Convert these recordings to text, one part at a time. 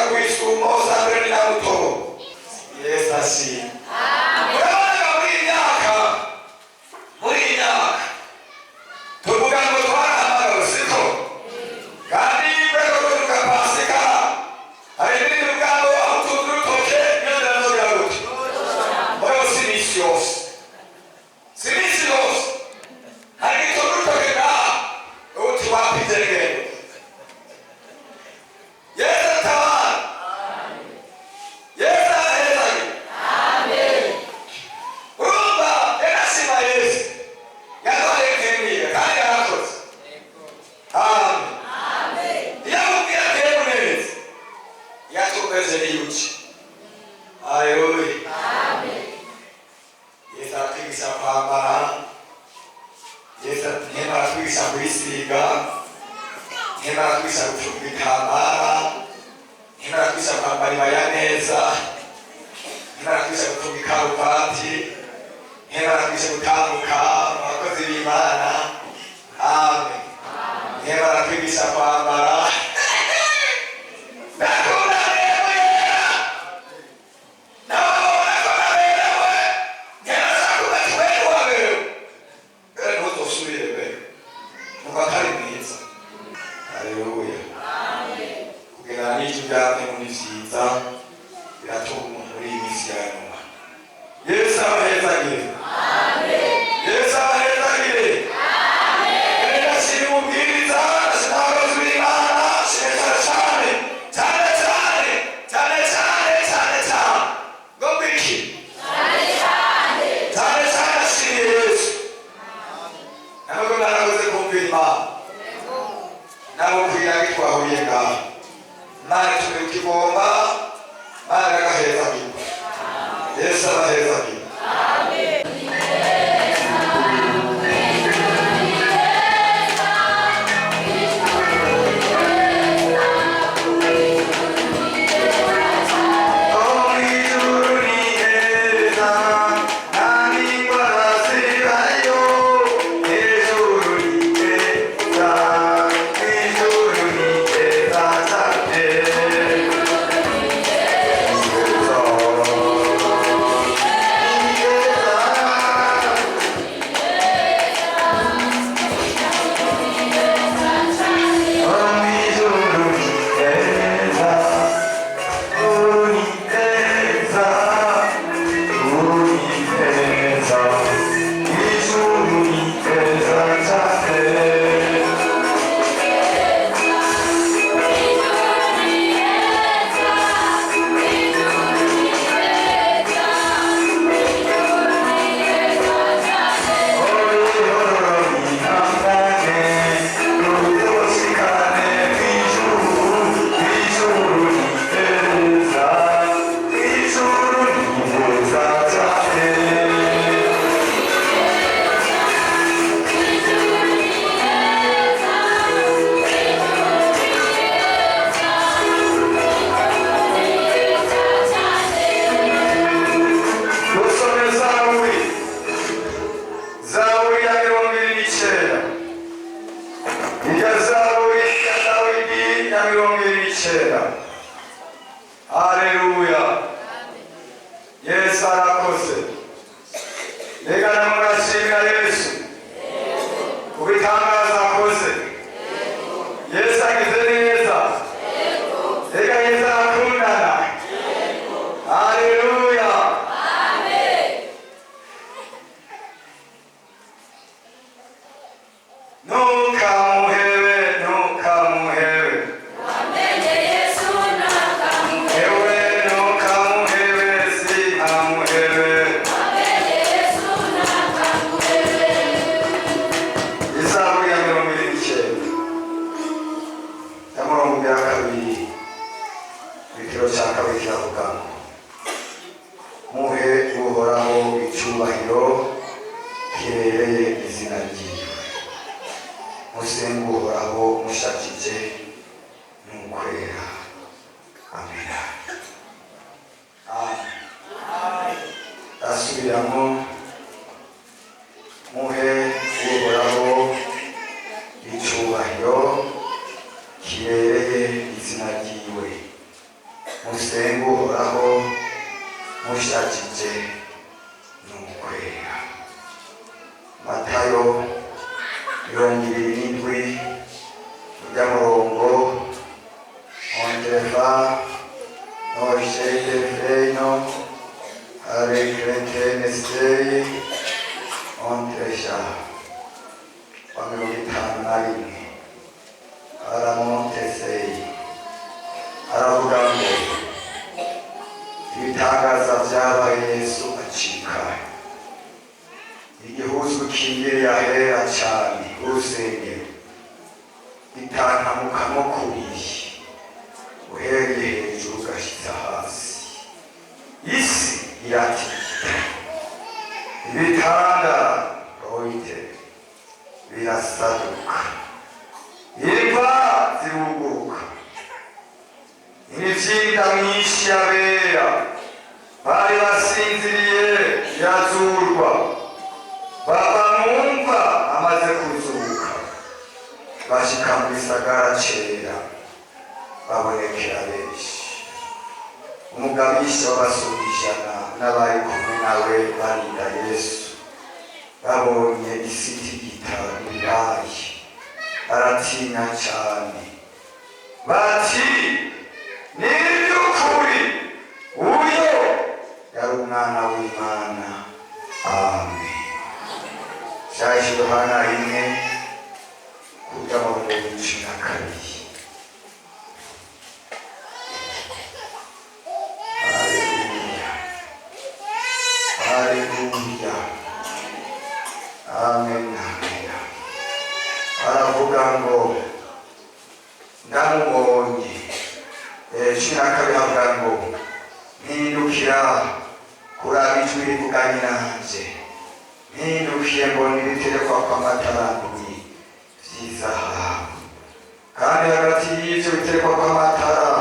Ku Isumo, Sandre ni Namutobo. Yesu ashimwe. Murabona, muri iyi myaka tuvuga ngo twarahamagawe, siko? Kandi rwego rwo kuvuga Pasika, hari ibindi bivuga ngo aho utunze urutoke niyo nzira nzobera gute. Mugabo si iminsi yose, si iminsi yose. Hari igitunga urutoke ngaha uti wapize ngendo. Yesu atabara, Yesu arahezanye. Urumva, yarashima Yesu yaduhaye nkemwiga kandi yarakoze. Amen. Iyo akubwiye ateye neza, yatumeze niyuki. Haleluya. Yesu aratwigisha kwambara, Yesu ntema aratwigisha kwisiga, ntema aratwigisha gucunga igitambara, ntema aratwigisha kwambara ibaya neza, ntema aratwigisha gucunga ikaruvati, ntema aratwigisha gutambuka mu bakozi b'Imana. Amen. Ntema aratwigisha kwambara. Ndakunda rero yera nababona ko naberewe. Nkenashaka ati wewe waberewe mbere, ntuzosubire mbere numva ko ari mwiza. Haleluya. Kugendana n'ijwi rya ni vyiza, biratuma umuntu muri iyi minsi ya nyuma. Yesu abahezagire, Yesu abahezagire. Ndashima umubwiriza, ndashima abakozi b'Imana, ndashima cyane cyane cyane cyane cyane cyane cyane. Ngo mbiki cyane cyane, ndashimiye Yesu. Ntabwo narakoze kumvira Imana nabo kugira ngo twahuye ngaho. Imana itumye ukigomba, Imana iragahezagirwa. Yesu abahezagirwa. Dusome Zaburi, Zaburi ya 29. Irya Zaburi ya Dawidi ya 29. Haleluya. Yesu arakoze. Reka namurashimira Yesu kubitangaza akoze. Yesu agize neza. Reka Yesu arakundana. Haleluya. Ntukamuhebe, ntukamuhebe. Wamenye Yesu nakamuhebe. Ewe ntukamuhebe, sinkamuhebe. Wamenye Yesu nakamuhebe. Izaburi ya 29 ya 22, igitero cya kabiri kiravuga ngo: "Muhe Uhoraho icyubahiro kibereye izina ryiwe, musenge Uhoraho mushakije n'ukwera." Amina. Amen. Asubiramo: muhe Uhoraho icyubahiro kibereye izina ryiwe. Musenge Uhoraho mushakije n'ukwera. Matayo 27 ujya murongo ongefa noshete freno arekretenesei ontresha wa 51 aramontesei aravuga ngo ibitangaza byabaye Yesu acika igihuzu kingiriye ahera cyane urusengero itantamukamo kubiri uhereye hejuru ugashitsa hasi, isi iratigita, ibitanda roite birasaduka, imva ziruguruka, imivyinda myinshi y'abera bari basinziriye irazurwa, bava mu mva amaze kuzuka, bashika mu gisagara cera, babonekera benshi. Umugabisha w'abasumba ijana n'abari kumwe nawe barinda Yesu babonye isi itigita ibirayi, baratinya cyane, bati: "Ni iby'ukuri, uyo yari Umwana w'Imana." Amen. Cyaje Yohana 1 kuja mu 12. Haleluya, haleluya, amen, amen. Aravuga ngo ndamubonye. 12 avuga ngo mpindukira kuraba ijwi rivuganye nanje, mpindukiye mbona ibiterekwa kw'amatara ndwi vy'izahabu, kandi hagati y'ivyo biterekwa kw'amatara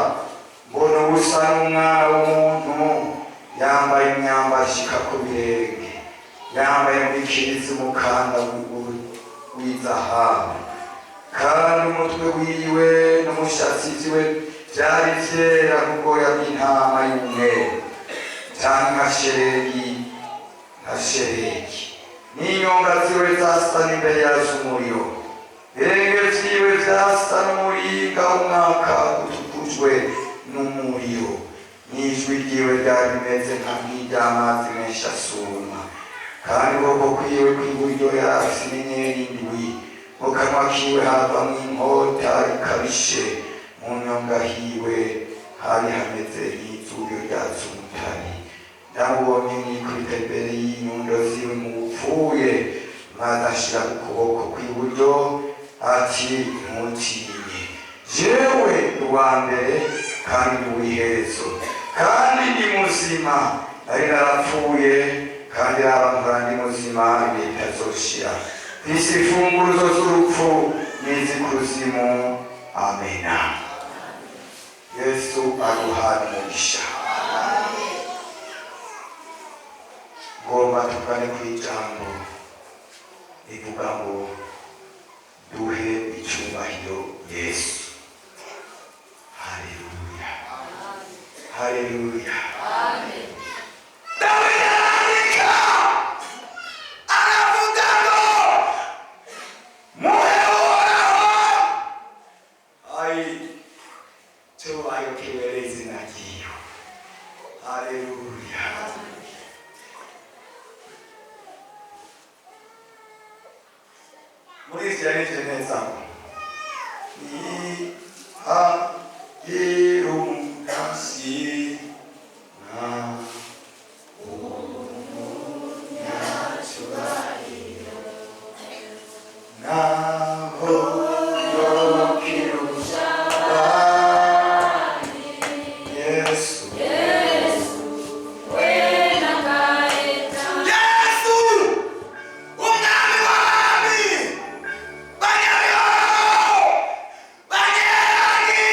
mbona uwusa n'umwana w'umuntu, yambaye imyambaro ishika ku birenge, yambaye muri kirizi umukanda w'izahabu, kandi umutwe wiwe n'umushatsi vyiwe vyari vyera nk'ubwoya bw'intama y'umweru canke nka sheregi, nka sheregi, n'inyonga ziwe zasa n'imbere z'umuriro, ibirenge vyiwe vyasa n'umuringa w'umwaka utukujwe n'umuriro, n'ijwi ryiwe ryari rimeze nka nk'iry'amazi menshi asuma. Kandi ukuboko kwiwe kw'iburyo yari afise inyenyeri indwi, mu kanwa kiwe havamwo inkota ikabishe, mu nyonga hiwe hari hameze nk'izubiro ryatse umutari. Ndamubonye nikubita imbere y'inyundo ziwe mu bupfuye, maze ashira ku kuboko kw'iburyo ati: "Ntutinye, jewe ndi uwa mbere kandi ndi uw'iherezo, kandi ndi muzima. Nari narapfuye, kandi raba mpora ndi muzima ibihe bitazoshira. Mfise imfunguruzo z'urupfu n'iz'ikuzimu." Amena. Yesu aguhane umugisha. Ngomba tugane ku ijambo rivuga ngo duhe icyubahiro Yesu. Haleluya, haleluya. Dawidi arandika aravuga ngo muhe Uhoraho ai cyubahiro kibereye izina ryiwe. Haleluya. Muri ivyo yarivye neza ngo ni ha irumkasi na umunyacyubahiro naho yokirusha Yesu. Yesu, umwami w'abami, banyayo, banyerani.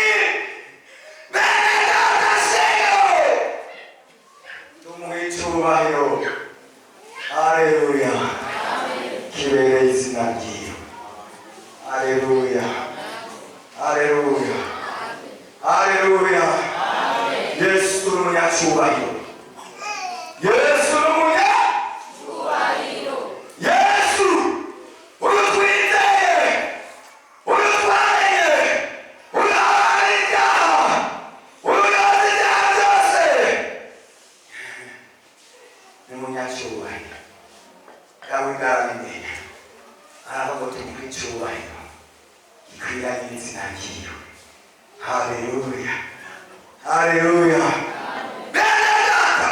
N'umunyacyubahiro. Yesu ni umunyacyubahiro. Yesu uyu twizeye, uyu twamenye, uyu abana ibyaha, uyu yoza ibyaha byose, ni umunyacyubahiro. Dawidi arabimenya, aravuga ngo tumuhe icyubahiro gikwiranye n'izina ryiwe. Haleluya, haleluya. Bene data,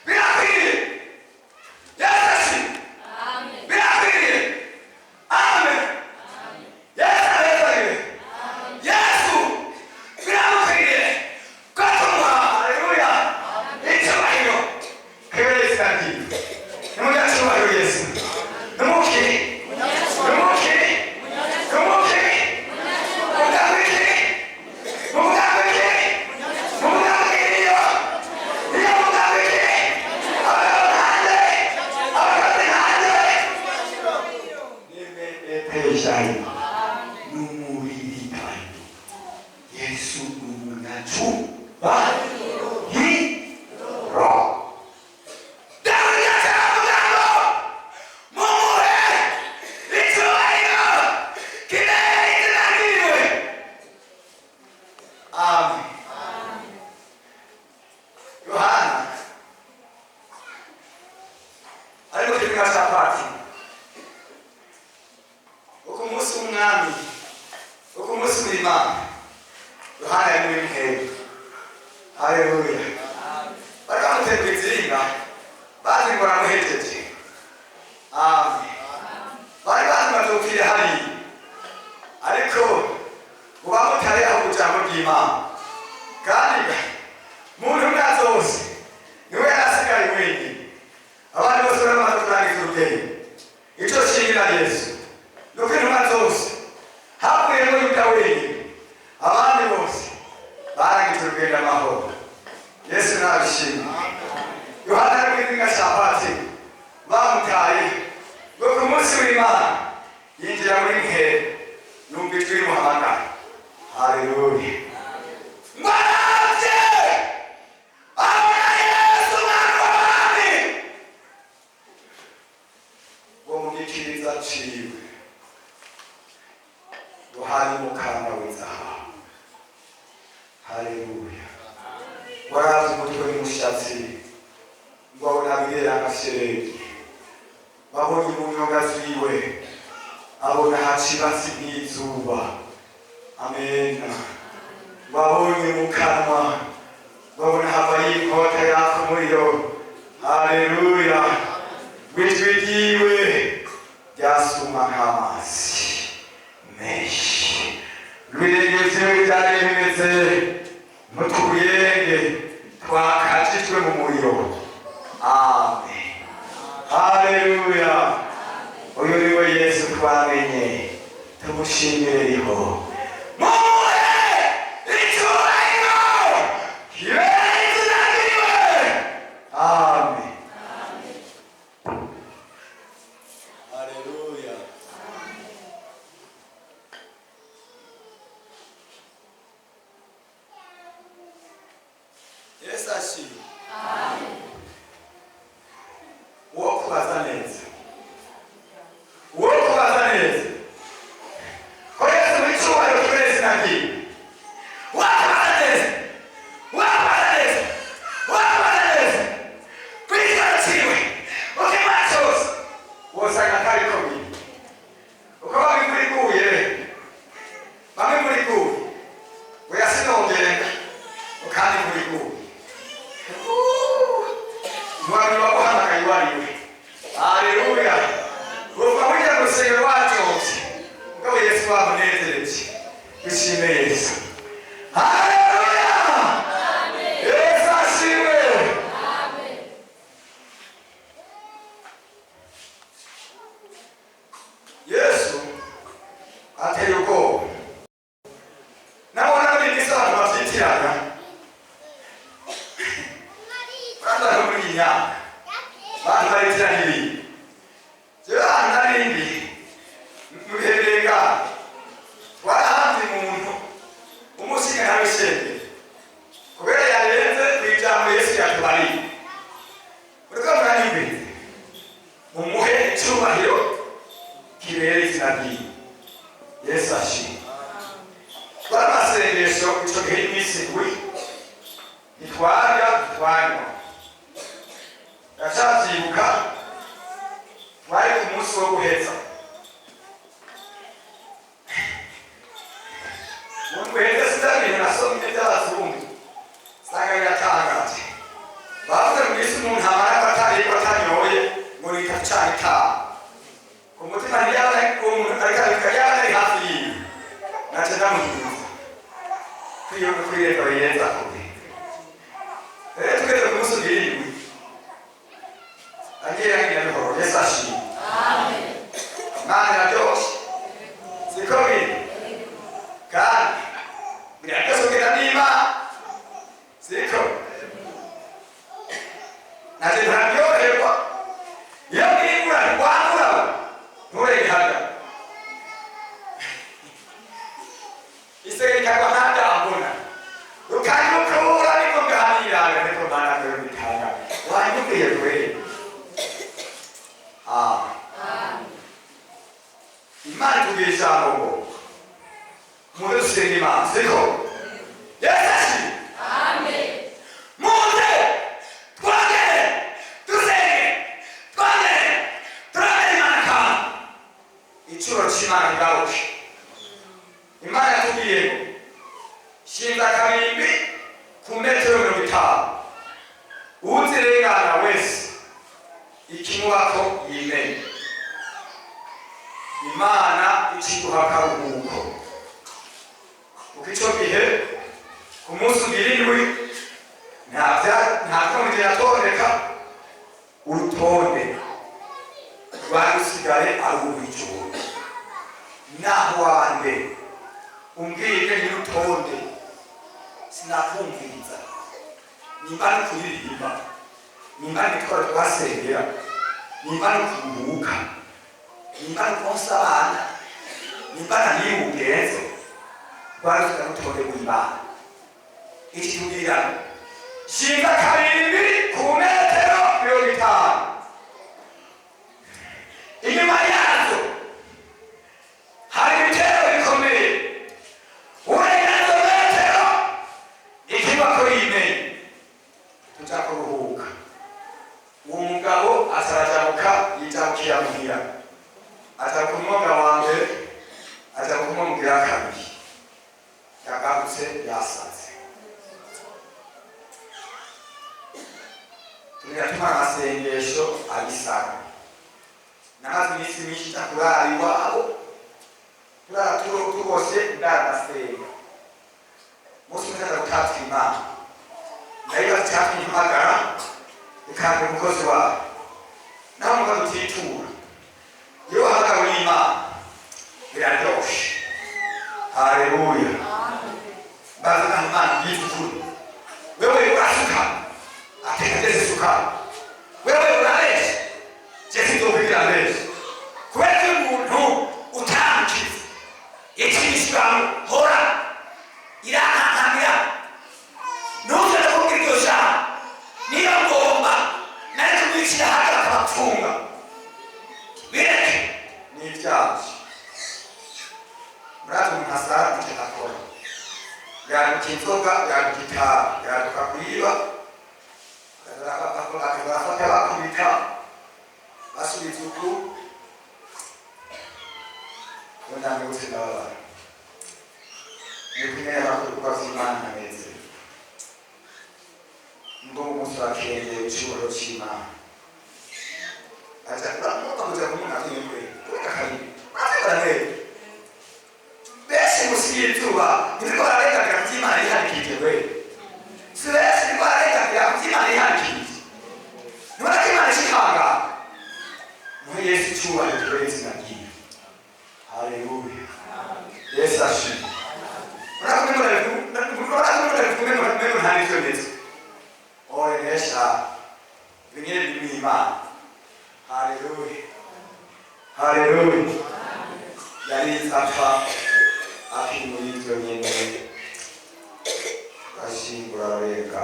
birakwiriye. Yesu ashimwe. Birakwiriye. Amen. Yesu abezagiwe. Yesu biramukwiriye ko tumuha, haleluya, icyubahiro kibereye izina ryiwe. Ni umunyacyubahiro Yesu. Numuki, numuki, numuki. Mugabiki, mugabiki, mugabiki iyo, iyo mugabiki, abagabo hanze, abagore hanze. Nimeeteshayo n'umubirikayo. Yesu ni umunyacyubahiro. Dawidi aravuga ngo mumuhe icyubahiro kibereye izina ryiwe. Amen. Yohana ari mu kibuga cya Patimo uko umunsi w'umwami, uko umunsi w'Imana, Yohana yari muri mperu. Haleluya. Bari bamuteye izinga, bazi ngo baramuhejeje. Amen. Bari bazi ngo azopfira hariya, ariko ngo bamutare aho ku jambo ry'Imana, kandi mu ntumwa zose niwe yari asigaye wenyine. Abandi bose bari bamaze kurangiza urugendo. Icyo nshimira Yesu ni uko intumwa zose havuyemo Yuda wenyine, abandi bose barangije urugendo amahoro. Yesu nabishimye. Yohana ari mu kizinga cya Patimo, bamutaye ngo ku munsi w'Imana yinjira muri nkera, yumva ijwi rimuhamagara. Haleluya. Ngo aravye abona Yesu umwana w'abami, ngo mu gikiriza ciwe ngo hari umukanda w'izahabu. Haleluya. Waravye umutwe n'umushatsi, ngo abona birera nka shelegi. Babonye mu nyonga ziwe, abona hacibatsi nk'izuba. Amena. Babonye mu kanwa, babona hava y'inkota yaka umuriro. Haleluya. Ijwi ryiwe ryasuma nk'amazi menshi, ibirenge vyiwe vyari bimeze nk'utubuyenge twakajijwe mu muriro. Amen. Haleluya. Uyu ni we Yesu twamenye, tumushimire riho. Mumuhe icyubahiro kibereye izina ryiwe. Amen. Haleluya. Yesu ashimwe. Uwo kubaza neza, uwo kubaza neza ko Yesu mu cyubahiro kibereye izina ryiwe, wakubaza neza, wakubaza neza, wakubaza neza kwitwara ciwe ukimara cyose, wosanga atariko biri uko bamwe muri guye, bamwe muri guye oya sinongenda, kandi muri guye ntiwamenya uwaguhamagaye uwo ari we. Haleluya. Uva mujya mu rusengero wacotse, mugabo Yesu wamunezereje. Dushime Yesu. Haleluya. Yesu ashimwe. Yesu ateye ubwoba. Nabona n'ibindi abantu bavyitiranya. Uraza no muri iyi myaka abantu baritiranya ibintu. Jewe ahantu narindi mu bihe birengana, twarahanze umuntu umushinga ntabishengere kubera yarenze kw'ijambo. Ntitwarya, ntitwanywa. Ndacavyibuka, twari ku munsi wo guheza. Mu guheza sinzi nasomye by'abazungu, nsanga biratangaje. Bavuze mu isi umuntu amara ko atariye ko atanyoye ngo ni itatu canke itanu. Ku mutima ntiyaba uwo muntu ariko arabika yaba ari hafi yiwe, naca ndamuhinza kwiyereka biyenza kure. Rero tugeze ku munsi w'irindwi, agiye yagira bihoro. Yesu ashimwe. Imana iraryoshe, siko biri? Kandi biraryoshe kugenda n'Imana, siko? Naje ntaryoherwa iyo mwingura rwangura nturenge haga isege ikagwa ntandambona rukanyukura niko nganira ariko Mana kwewe bitanga wanyumviye kweli. Ah, Imana itubwira ijambo ngo muze dusenga Imana, siko? Yesu ashimwe. Muze twongere dusenge, twongere turabere Imana kandi icuro c'Imana kigarushe. Imana yatubwiye ngo shinga akabimbi ku metero 50, uzirengana wese ikimubako yimenye. Imana ikiguha akaruhuko, kuko ico gihe ku munsi ugira indwi nta vyuma biratondeka. Urutonde rwari rusigaye ari urw'ijoro. Naho wande umbwire nyir'urutonde, sinakumviriza. Nimba ari kuririmba, nimba ari twara twasengera, nimba ari kuruhuka, nimba ari konsa abana, nimba naniye ubugenzo, rwari rusigaye urutonde rw'Imana. Ikitubwira shinga kabiri ku metero 50, inyuma yazo hari ibitero bikomeye, urenga izo metero ikibako yimenye. Tuja kuruhuka. Uwo mugabo azarajabuka, yijabukira muhira, aja ku mwonga wa mbere, aja ku mwonga wa kabiri, yagarutse yasaze. Tugatuma amasengesho abisaba. Namaze iminsi myinshi nja kurara iwabo, turara tubose, ndarasenga. Umunsi umwe ndaza gutatira Imana, ndayibaza icyatumye impamagara ikambera umukozi wawe, naho umukozi utitura. Iyo wahamagawe n'Imana biraryoshe. Haleluya. Mbaza naho Imana yize ukuri. Wewe urasuka ateka jese sukari, wewe urabesha, jese nzokwigira mbesha, kubera ko umuntu utamukiza ikibisigamu hora irankankamira. Ntuzere kumbwira iryo jambo. Niyo ngomba nari kumwicira hagati akabapfunga. Bireke ni ibyaje. Murazi umuntu asara icyo akora, yaduka inzoga, yaduka itabi, yaduka kwiba, akazafata bakubita basubiza uku ngo ndamutse ndababara. Ni kumwe n'abakorwa vy'Imana nkanezerewe ngo umunsi wakengeye icubahiro c'Imana aja uramwumva kuja kumuna kwiwe kureka kabiri urazikora neza. Benshi musi y'izuba ntiriko bararenganira ku vy'Imana yihanikije we. Si benshi ntiriko bararenganira ku vy'Imana yihanikije. Ntibona ko Imana ishikangana. Muhe Yesu icubahiro, tubere izina ryiwe. Haleluya. Yesu ashimwe. Urabona nta nivyo neza orenesha bimwe biri mu Imana. Haleluya, haleluya. Yari apfa akiri muri ivyo nyene, ashingura arenga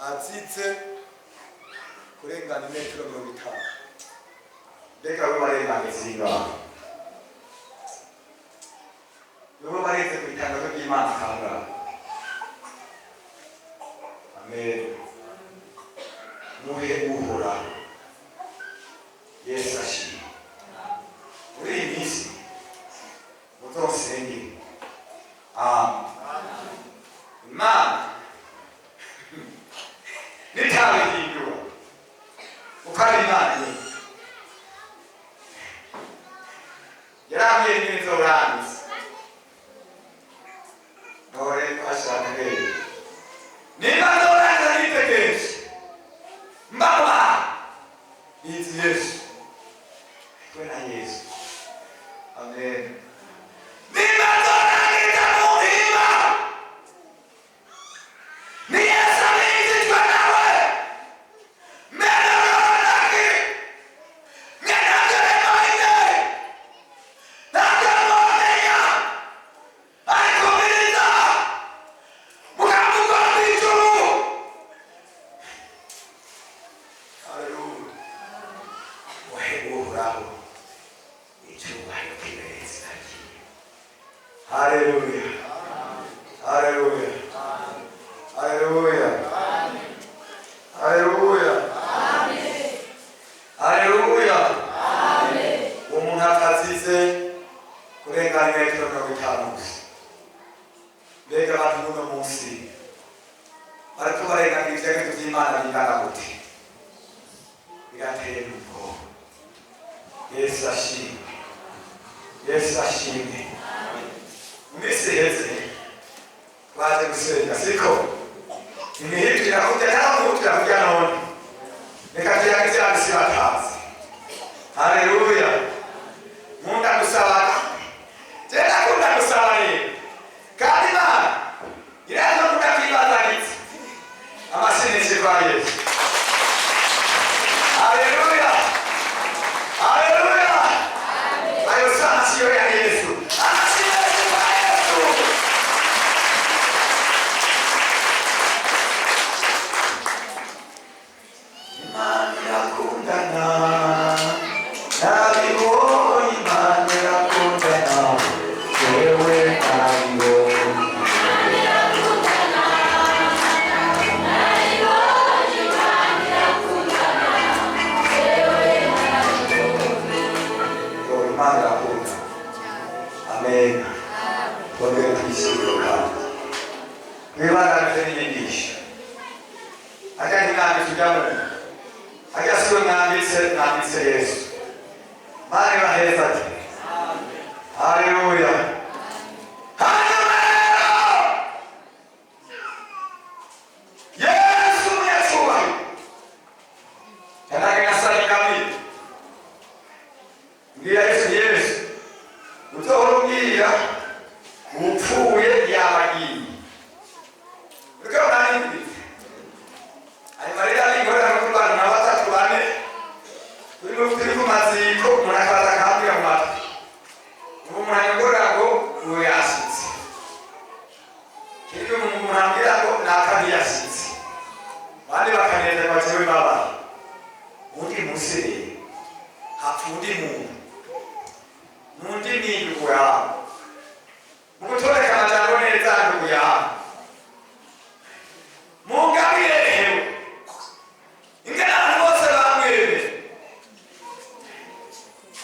atsitse kurengana imetero 50. Mbega we warenganye zingahe? Wewe wareze ku itangazo ry'Imana kangahe? Amen. Muhe Uhoraho. Yesu ashimwe. Muri iyi minsi muzonsengere. Amen. Imana nitabihindura uko ari Imana nyine yarambwiye nyine nzorangiza nore ashaka rero nimba nzorangiza nitegereje mbaba izi Yesu twe na Yesu. Amen. Nimba nzorangiza mu mpimba ni Yesu abizi twe nawe mene uronaki mene ageremoine ntabwo mwamenya ariko biriza mukamugomba ijuru. Haleluya. Muhe Uhoraho icyubahiro kibereye izina ryiwe. Haleluya. Haleluya. Haleluya. Haleluya. Haleluya. Umuntu atazize kurengana imetero 50 gusa. Mbega abantu buno munsi bariko barengana ibyagezo by'Imana bingana gute? Birateye ubwoba. Yesu ashimwe. Yesu ashimwe. Mu minsi iheze twaje gusenga, siko? Imihitira kurya naho mwihutira kurya none. Reka tuyage ibya bisi batazi. Haleluya. Nkunda gusaba. Je ndakunda gusaba rero. Kandi Imana iraza nkunda kwibazagiza. Amashyi kwa Yesu. Haleluya. Haleluya. Ayo si amashyi ya Yesu. Amashyi menshi kwa Yesu. Imana irakundana. Nabibonye Imana irakundana. Jewe nabibonye. Yo, Imana irakunda. Amen. Twongere tuyishimire kandi. Twibandanije n'inyigisho. Ajya ntimwanditse ujya mu. Ajya siwe mwanditse, mwanditse Yesu. Mana ibaheza ati. Haleluya. Hanyuma rero Yesu umunyacyubahiro yanage nasaba ingabire. Mbwira Yesu, Yesu uzohora umbwira upfuye yabagiye. Uriko uranyumviriza? Hanyuma rero abingorera no kurwana na batatu bane turi ku maziko, umuntu akaza akambwira mu matwi. Ubu umuntu anyongorera ngo uwo yashitse. Kirya umuntu ambwira ngo naka ntiyashitse. Abandi bakanezerwa jewe babaye. Uwundi munsi rero hapfa uwundi muntu. Mu ndimi y'indugu yawe. Mu gutoreka amajambo neza ndugu yawe. Mungabire hewe. Ingene abantu bose bamwemera.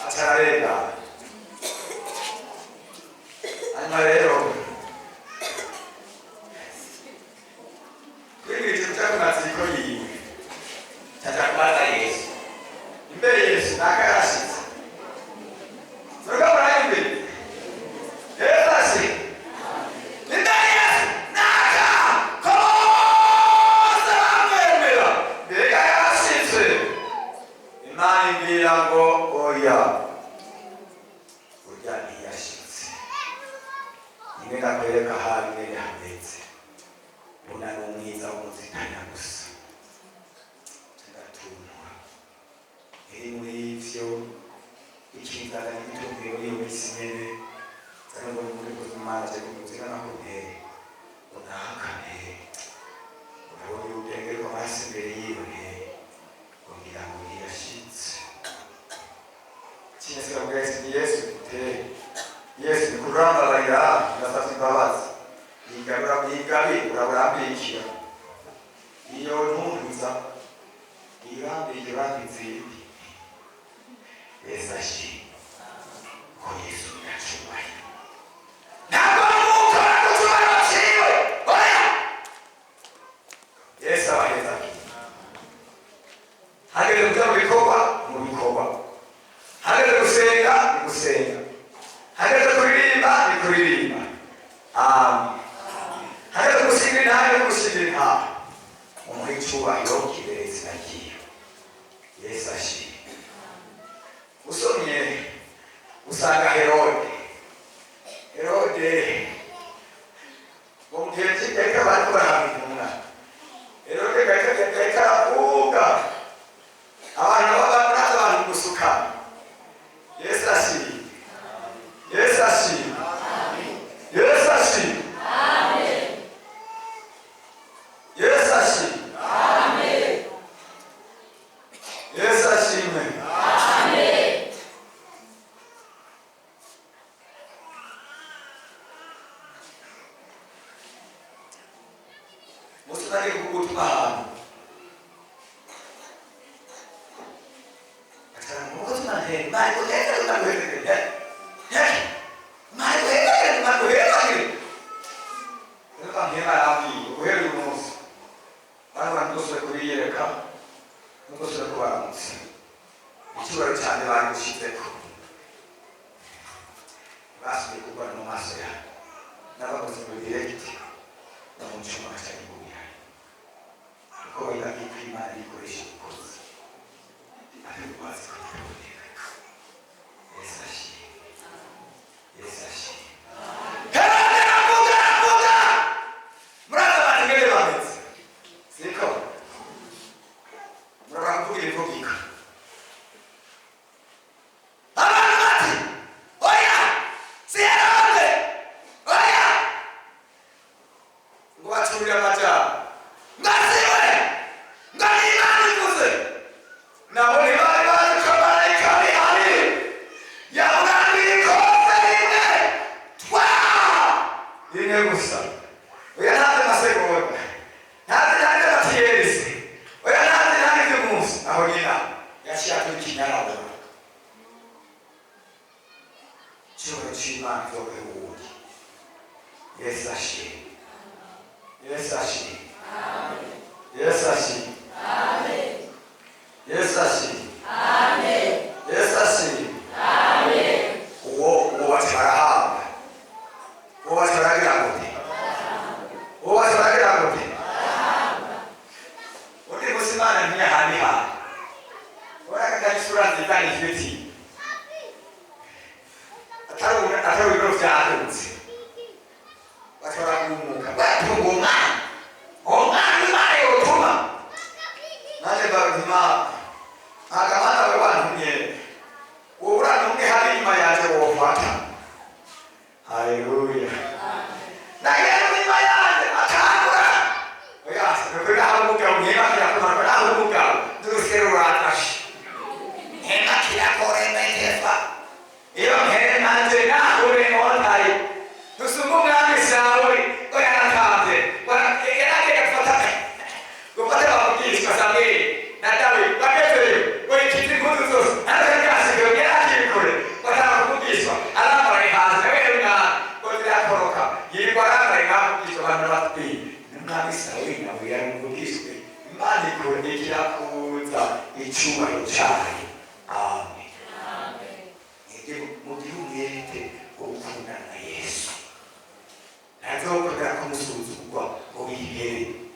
Aca ararengana. Hanyuma rero twigirije kuja ku maziko yiwe. Caja kubaza Yesu. Imbere Yesu naka yarashitse. Muriko muranyumvira? Yesu ashitse. Imbere Yesu naka ko bose bamwemera. Mbega yarashitse. Imana imbwira ngo oya. Urya ntiyashitse. Nimwe ndakwereka ahantu ingene hameze. Mbona ni umwiza w'umuzitanya gusa. Ndatumura. Iri muri ivyo ikinzana n'igitunguye muri iyo minsi nyene. Nzana ngo muri kumaje kumuzina nakubwiye. Unaka he. Urabona ubwenge ko amaraso imbere yiwe he. Kugira ngo ntiyashitse. Kinesiga kugira ati Yesu te. Yesu ni kurambabarira ndasabye imbabazi. Yigabira yigabira urabambikira. Iyo ntuntuza irambi irambi izindi. Yesu ashimwe ko Yesu yacubahiro. Ntabwo mukora ku cyubahiro cyiwe, oya. Yesu abaheza hageze kuja mu bikorwa, mu bikorwa, hageze gusenga ni gusenga, hageze kuririmba ni kuririmba, amen, hageze gusiga intare ni gusiga intare. Umuha icubahiro kibereye izina ryiwe. Yesu ashimwe. Usomye usanga Herode ngo mu gihe cy'iteka bariko barahamika intumwa, Herode gahita aravuga abantu baba abantu gusuka. Yesu ashimwe, Yesu ashimwe, Yesu ashimwe, Yesu ashimwe, Yesu ashimwe. Musi nagiye kugutuma ahantu icyubahiro cyane bagushyizeko basubiye kurwara mu maso yawe n'abakoze muri diregiti bamucuma agaca. Kuko bagira ko Imana ikoresha ubukozi ariko bazi ko bitaboneka. Yesu ashimwe, Yesu ashimwe. Herode aravuga, aravuga. Murazi abantu ingene bameze, siko? Muravuga ibivugika. Abantu bati: "Oya, si Herode, oya." Ngo bacurire amajambo ngo siwe, ngo ni Imana ivuze. Nabo ntibari bazi ko marayika ari yamwambiye ikofe rimwe twa rimwe gusa. Oya, ntazi amasegonda, ntazi ntazi amatiyerisi, oya, ntazi ntazi iby'umunsi. Aho nyina yaciye akora ikinyarabura. Icyubahiro cy'Imana kizoguhe uwundi. Yesu ashimwe, Yesu ashimwe, Yesu ashimwe, Yesu ashimwe, Yesu ashimwe. Uwo baca barahabwa, uwo baca baragira gute, uwo baca baragira gute? Undi munsi Imana ntiyahanihaye urakaga isura nziza nifitiye atari ibiro vyadutse, baca baragumuka batunga umwana, umwana Imana yotuma. Nanjye mbaza Imana akamana we wantumye, uwo urantumye hari inyuma yanje wofata. Haleluya. Nagenda inyuma yanje akangura. Oya, nukuri naho umugabo ntimakira kumara, naho umugabo nduseruratashe ntimakira koremetefa iyo mpemanje nahure nkotaye dusumba umwami Sawuli. Ngo yaratambye, yaragenda gufata abavugishwa Samweli na Dawidi bagezeyo, ngo ikiza impuzu zose ntazo yarakiri kure, batanga kuvugishwa arambaraye hasi wewe mwana ngo zirakoroka, yirirwa arambaraye nk'avugishwa. Abantu bati: "N'umwami Sawuli nawe yaramuvugishwe." Imana ikundikira kuza icyubahiro cyayo. Amen. Mugire umwete wo gukundana na Yesu, ntazokwemera ko musuzugurwa ngo wihere.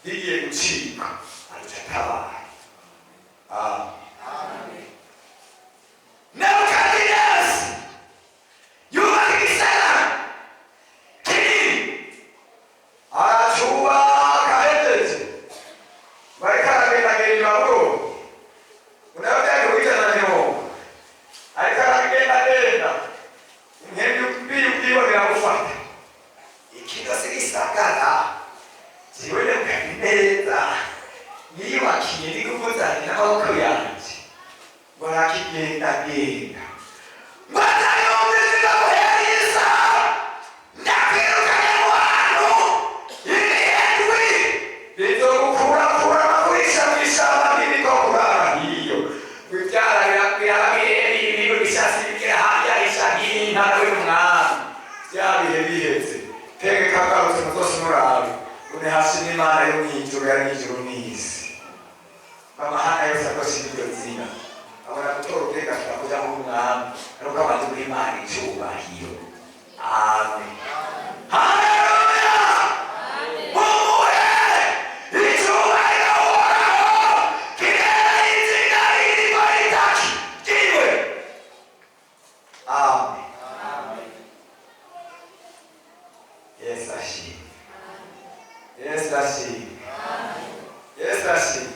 Bigiye gucika aruca atabaye. Amen. Nebukadinezi yubaka igisagara kinini, aracubaka. Ahejeje bariko aragendagenda i Babuloni, unayo byari 150, ariko aragendagenda impembe mbi ubwiwe biramufata. Ikino si gisagara jewe Nebukadineza niyubakiye. Biheze tegeka agarutse muzose murabe une hasi n'Imana yo mw'ijuru yari mw'ijuru n'isi amahanga yose akoresha iryo zina abona gutora uburenganzira kuja mu mwami nuko amaze guha Imana icubahiro. Amen. Haleluya. Mumuhe icubahiro Uhoraho kirera izina ririmo ritakiriwe. Amen. Yesu ashimwe. Yesu ashimwe. Yesu ashimwe.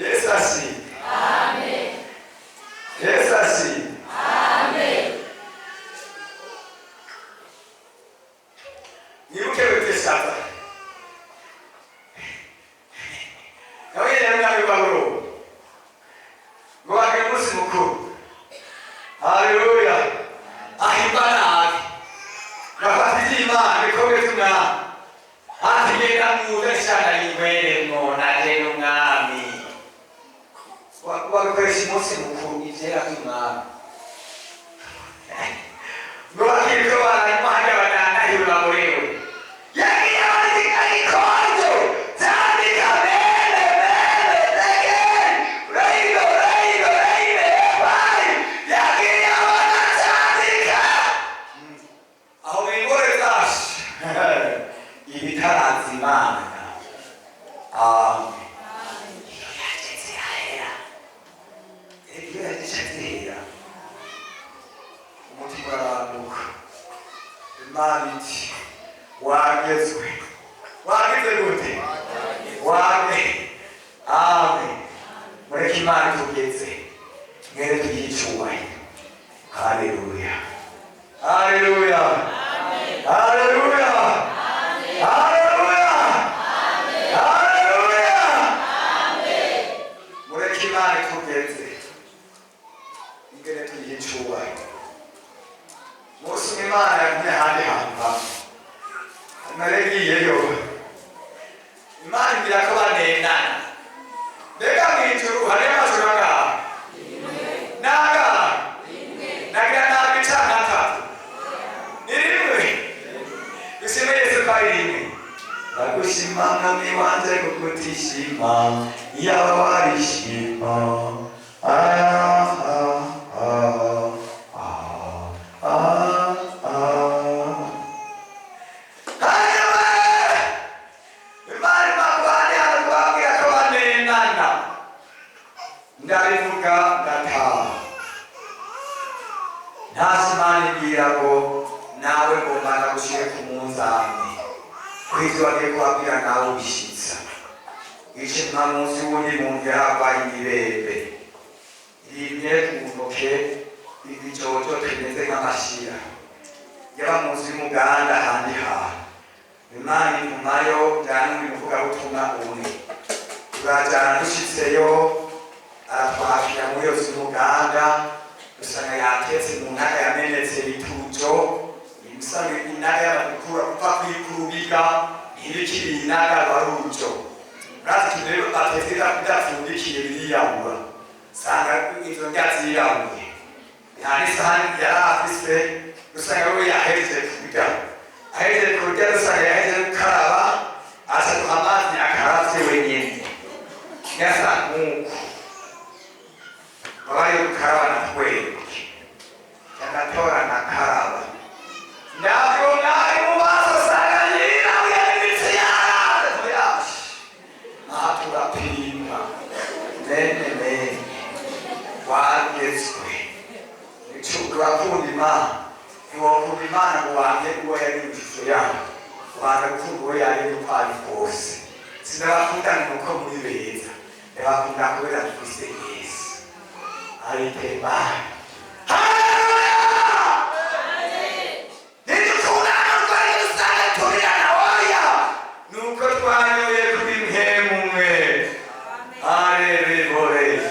Yesu ashimwe. Yesu ashimwe. Mwibuke Beteshaza nawe yari umwami w'Ababuloni ngo bagire umunsi mukuru. Haleluya. Ahimba nabi bafata iby'Imana ibikombe by'umwami ati genda muze shana yingweremwo naje n'umwami. Bagakoresha umunsi mukuru ivyera by'umwami ngo bakiriko baranywa harya badandahiwe baborewe. Yagiye abazika ikonjo zandika mene mene tegeri reino reino reine ebari yagiye abona zandika aho bingore zashe ibitarazi Imana. Amen. Iyo yaje zirahera, iyo yaje zihera umutima uraranduka. Imana iti wagezwe wageze gute wage. Amen. Mureke Imana itugeze mwere tuyihe icubahiro. Haleluya. Haleluya. Haleluya. Haleluya. Haleluya. Mureke Imana itugeze ingene tuyihe icubahiro. Umunsi umwe Imana yagumye ahandi hantu hamwe naragiyeyo Imana imbwira ko banendana. Mbega mw'ijuru hariyo amajuru angahe? Nangahe? Nagira nabi canke atatu? Ni rimwe. Dushime Yesu ko ari rimwe. Ndagushima mwami wanje kuko utishima iyaba warishima. Ah, ah, ah, ah, ah, ah. Hanyuma Imana imagwane hano kubabwira ko banendana. Ndabivuga ndataha. Ntasi Imana imbwira ngo nawe ngomba ndagushire ku munzani kw'ivyo bagiye kubabwira nawe ubishitsa. Ishimwa munsi wundi muntu yaragwaye imibembe rimwe ku ntoke ibijojo tumeze nk'amashira yaba munsi y'umuganda ahandi hantu. Imana intumayo njyana n'undi muvugabutumwa umwe turajyana. Dushitseyo aratwakira muri yose y'umuganda dusanga yatetse mu ntaga yamenetse bitujo imusanga inaga y'abadukura upfa kuyikurubiga ntibikiri inaga barujo urazi ikintu rero batetse bidapfundikiye biriyahura sanga izo ndya zirahuye nta n'isahani yari afise. Dusanga we yahejeje kurya, ahejeje kurya dusanga yahejeje gukaraba aca duha amazi akaravye wenyene yasa nk'uko baba ari gukaraba na twebwe yagatora nakaraba ntabwo mwari mu maso usanga yirabuye n'imitsi yaranze tuyashe aha turapima mene mene wagezwe urakunda Imana ntiwokunda Imana ngo wange uwo yari mu ishusho yayo ubanza gukunda uwo yari uko ari kose. Sinabakunda ni uko muri beza, ndabakunda kubera dufise Yesu aritema. Haleluya. Ntidukundana twari dusanga turirana oya nuko twanyoye kuri mpemu umwe. Haleluya.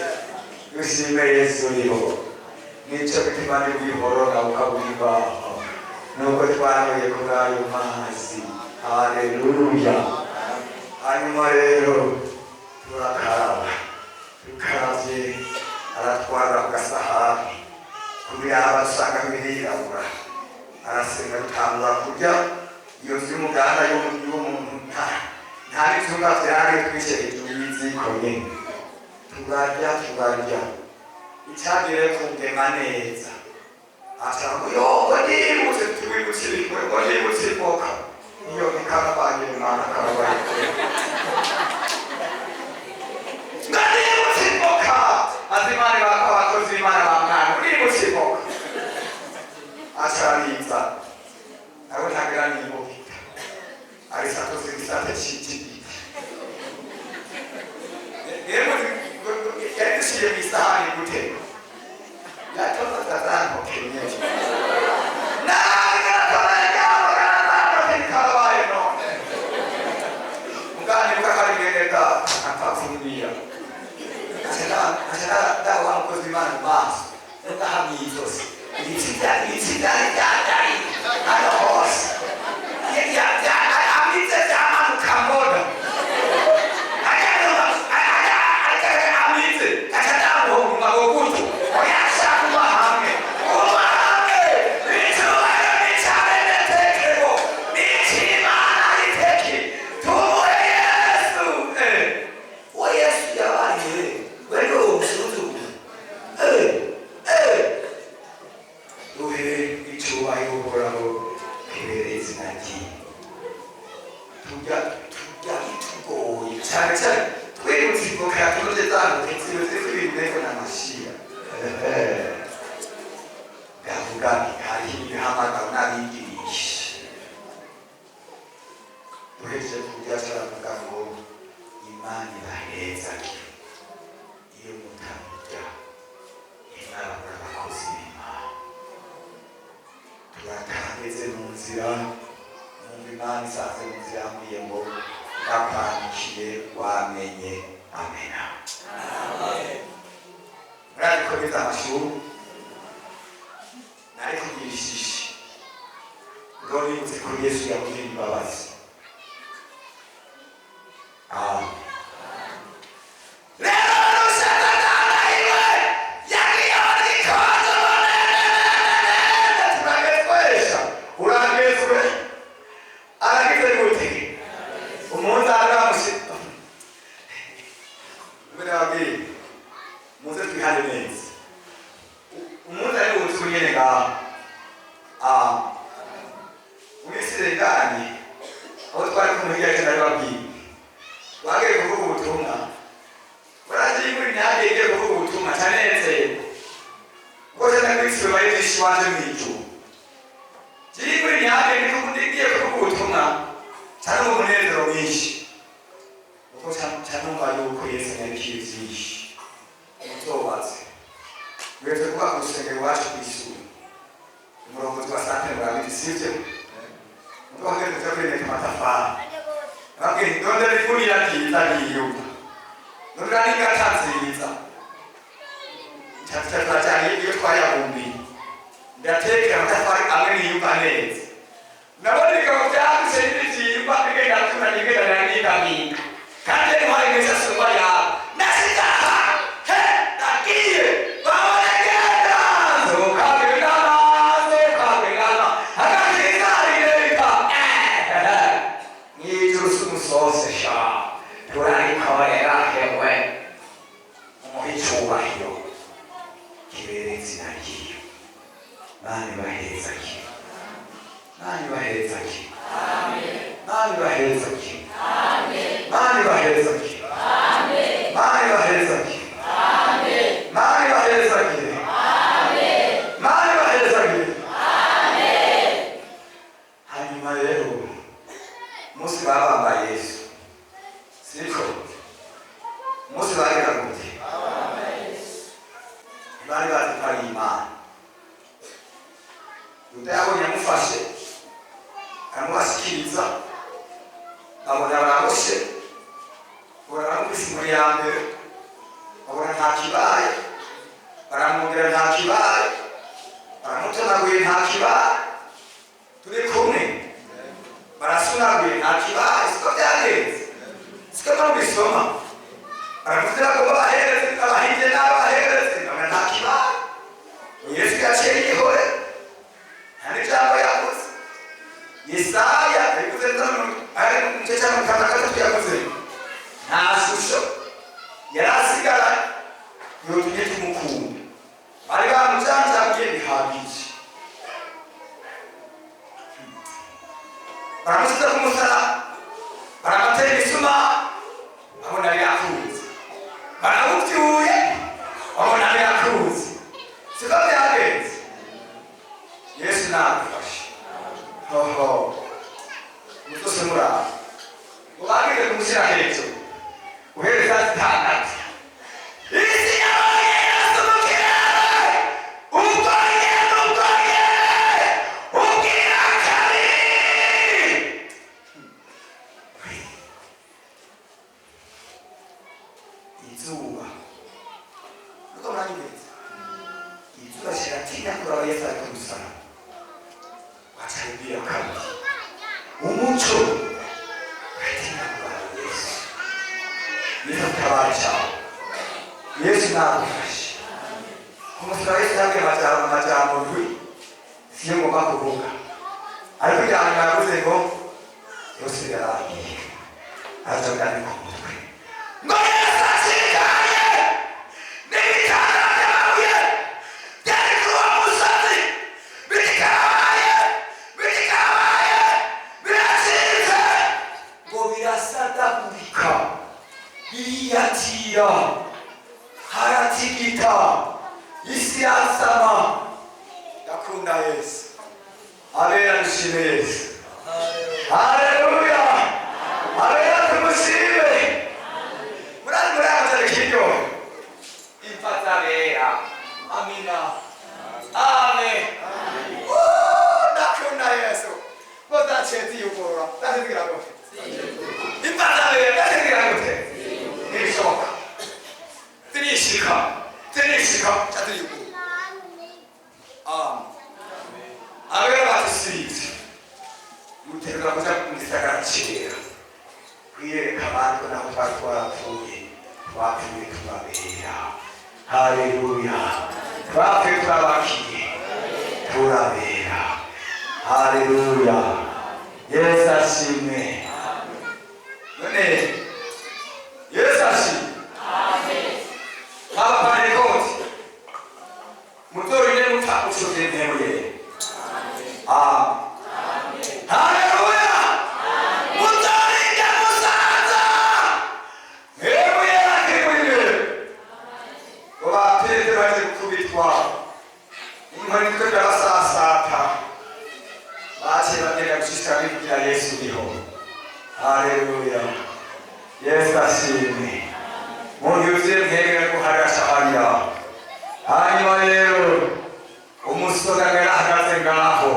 Dushime Yesu uriho. Nico gituma ntiwihorora ukabwibaho nuko twanyoye kuri ayo mazi. Haleluya. Hanyuma rero turakaraba tukaravye aratwara ku gasahani kubiraba dusanga birirabura. Arasenga rutangura kurya iyo nzu y'umuganda y'umuntu nta n'ivyumba vyari twicaye hejuru y'iziko nyene turarya turarya icagire kundema neza aca ngo yongo nibutse tuwibutse ngo nibutse ivoka iyo nikarabaye Imana karabaye ngo nibutse ivoka azimana abakozi b'Imana bamwana nibutse ivoka aca ariza nawe ntagira nibuka arisatoze igisate c'igiti yemwe yarishiye mw'isahani gute Yesu yaciye yihore nta n'ijambo. Yesaya yabivuze neza ari mu gice cya 53, yavuze nta shusho yari asigara yotumye tumukunda. Bari bamujanjaguye bihagije, baramusiza ku musaraba, baramutera imisuma, babona birakunze, barawubyuye, babona birakunze. Siko byagenze. Yesu nagufashe. Hoho, muzose muraba ngo bageze kumushyira hejuru uhereza 6. Isi yabonye Yesu mu kirere, ubwo nyene, ubwo nyene, ubwira kabiri. Izuba nuko muranyumviriza, izuba kiratinya kuraba Yesu ari ku musaraba, waca ribwira kabiri. Umuco uratinya kuraba Yesu. Yesu atabara cyane. Yesu nagufashe. Ku musaraba Yesu yabwiye amajambo ndwi, siyo ngomba kuvuga, ariko irya nyuma yavuze ngo byose birarangiye, aza byandika ku mutwe ngo Yesu ashikanye n'ibitanda by'amabuye byari kuri uwo musozi, bitikabaye, bitikabaye, biracitse, ngo birasadagurika, biriyatira, haratigita, isi yasama. Ndakunda Yesu. Abera dushime Yesu. Haleluya! Abera tumushime. Murari muraza kiryo imfa z'abera. Amina, amen. Oh, ndakunda Yesu. Ngo zaciye ziyugurura, zaciye zigira gute? Imfa z'abera zaciye zigira gute? Ntibishoboka, zirishika, zirishika, ca ziriyugurura. Amen. Abera batisibye muterura kuja mu gisagara cera kwiyereka abandi ko naho twari twarapfuye, twapfuye turabera. Haleluya! Twapfuye turabakiye, turabera. Haleluya! Yesu ashimwe. None Yesu ashimwe. Abapantekoti mutorine mupfa ushovye mpemu yera. Amen. Haleluya! Mutorinde musaza mpemu yera kiri muri mwe. Ngo ba Petero baje gukubitwa inkoni ziriko zirabasasata, baciye bagenda gushishikara bivugira Yesu uriho. Haleluya! Yesu ashimwe. Muntu yuzuye mpemu guhagashaharira. Hanyuma rero umusore yari ahagaze ngaho,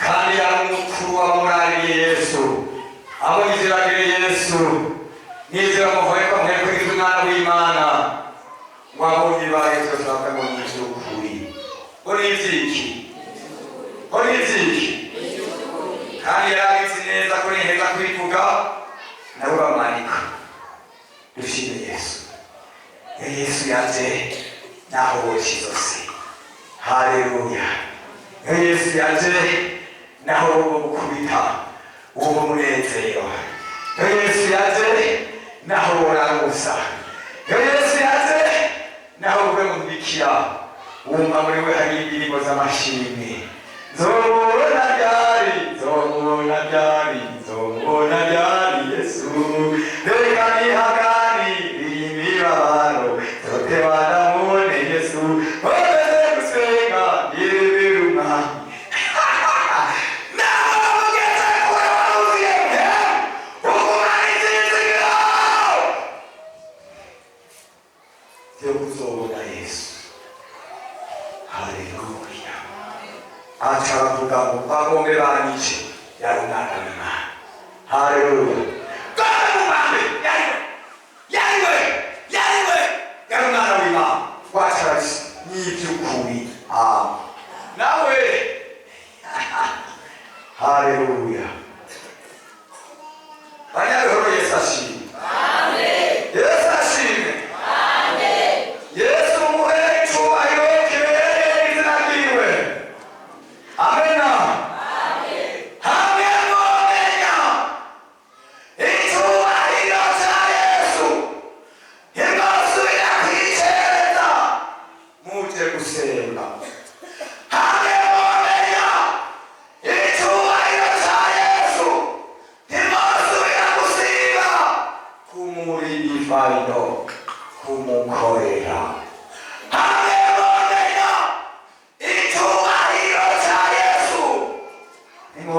kandi yari umukuru w'abamurariye Yesu, abonye ivyo bagiriye Yesu n'ivyo bamuhoye ko amwekuriza umwana w'Imana, ngo abonye ibaye byose bavuga ngo ni ivy'ukuri, ngo ni ivy'iki, ngo ni ivy'iki. Kandi yari abizi neza ko niheza kwivuga nabo bamanika. Dushime Yesu. Iyo Yesu yaje, naho boca izosi. Haleluya! Iyo Yesu yaje, naho bo gukubita uwo munezero. Iyo Yesu yaje, naho boragusa. Iyo Yesu yaje, naho ube mubikira, wumva muri we hari indirimbo z'amashimwe. Nzomubona ryari? Nzomubona ryari? Nzomubona ryari Yesu? Reka nihagani imibabaro, nzoteba ndamubone Yesu. Omeze gusenga ibiruma nawe mugeze kure, waruzuye ugumana ibyizigiro byo kuzobona Yesu. Haleluya! Aca aravuga ngo bagombe banyice, yari umwana w'Imana. Haleluya! Gombe mubambe, yariwe, yariwe, yariwe, yari umwana w'Imana. Waca arabisi n'iby'ukuri. Amen. Nawe haleluya! Banyabihoro, Yesu ashimwe. Yesu ashimwe. Yesu muhe icubahiro kibereye izina ryiwe. Amena. Amen.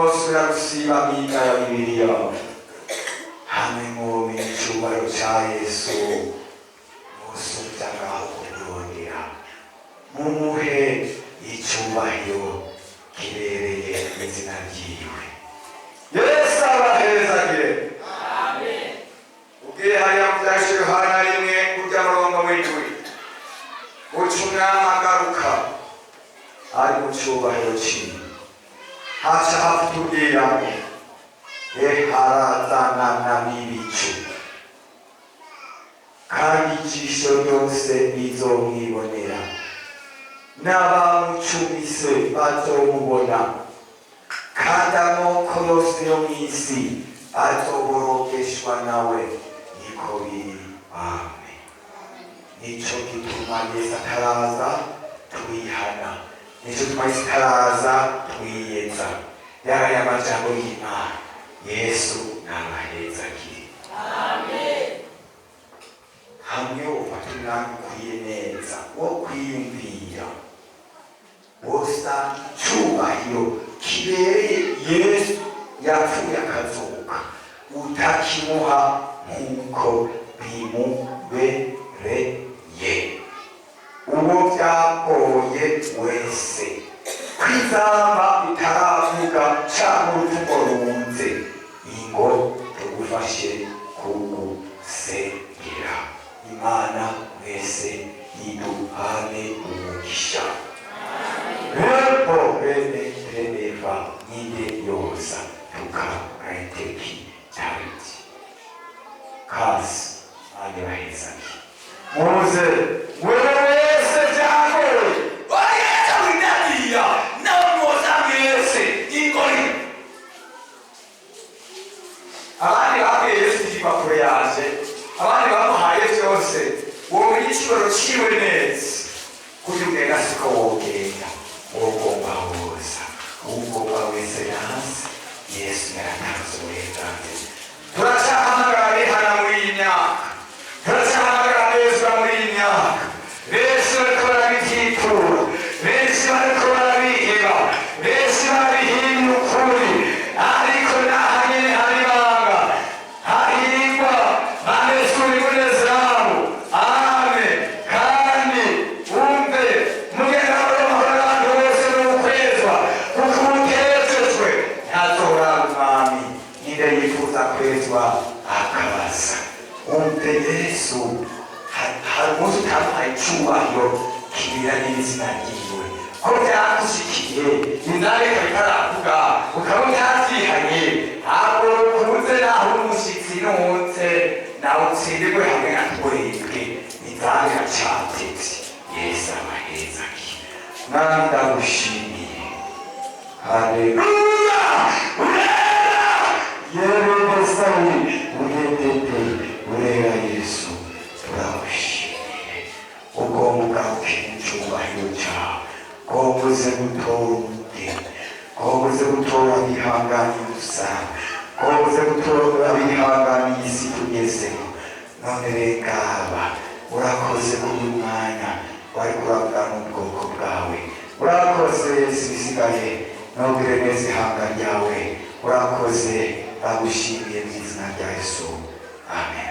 Mwosubira gusiba mwiga ya Bibiliya hamwe mwomenya icubahiro ca Yesu, mwosubira ngaho kumurondera, mumuhe icubahiro kibereye izina ryiwe. Yesu abahezagire. Ugiye hariya mu Vyanditswe Yohana 1 kurya murongo w'7, uca umwami agaruka ari mu cubahiro ciwe, haca hatubwira ngo harazanana n'ibicu, kandi ijisho ryose rizomwibonera, n'abamucumise bazomubona, kandi amoko yose yo mw'isi azoborogeshwa nawe. Niko biri, amen. Nico gituma Yesu ataraza twihana, nico gituma Yesu ataraza twiyeza. Yaraye amajambo y'Imana. Yesu nabahezagire. Hamwe ufata umwanya ukwiye neza wo kwiyumvira, wosanga icubahiro kibereye Yesu yapfuye akazuka utakimuha nk'uko bimubereye. Uwo byagoye wese kwizamba bitaravuga canke urupfu ngo runze, ingo tugufashe kugusengera. Imana mwese iduhane umugisha. Repo rene teneva ninde yosa tuka renteki Dawidi kasi ane bahezaki muze wewe wese byagoye wayeta winaniya nawe mwoza mwese ingori. Abandi babwiye Yesu iva kure yaje, abandi bamuhaye byose. Wowe igiciro ciwe neza kugira ugenda siko wogenda, wogomba woza ugomba wese yanze. Yesu yaratanze uburenganzira. Turacyahamagara abihana muri iyi myaka, turacyahamagara abezwa muri iyi myaka. Benshi bariko barabivyitura, benshi bariko barabiheba, benshi barabihimye ukuri, ariko naha nyene hari ibanga. Hahirwa bamesura imbone zabo. Amen. Kandi wumve mugenda amahoro n'abantu bose n'ukwezwa, kuko utejejwe ntazoraba umwami. Ninde yifuza kwezwa akabaza? Wumve Yesu, hari umunsi utamuhaye icubahiro kiberanye n'izina ryiwe, ko byakushikiye inzareka bitaravuga, ukaba utavyihanye, ntabwo rukunze. Naho umushyitsi nunze nawe utsindirwe hamwe na twebwe, inzara iracatevye. Yesu abahezaki. Mwami, ndagushimiye. Haleluya! Urera yerebesawi uredede, urera Yesu, turagushimiye. Ugomba ugaruke mu cyubahiro cyawe, ugomba uze gutora umugeni, ugomba uze gutora abihanganiye umusaraba, ugomba uze gutora abihanganiye isi tugezemo. None rengaba urakoze kuri uyu mwanya wari kurabwa n'ubwoko bwawe. Urakoze Yesu, bisigaye ntugire neza ihanga ryawe. Urakoze, ndagushimiye mu izina rya Yesu, amen.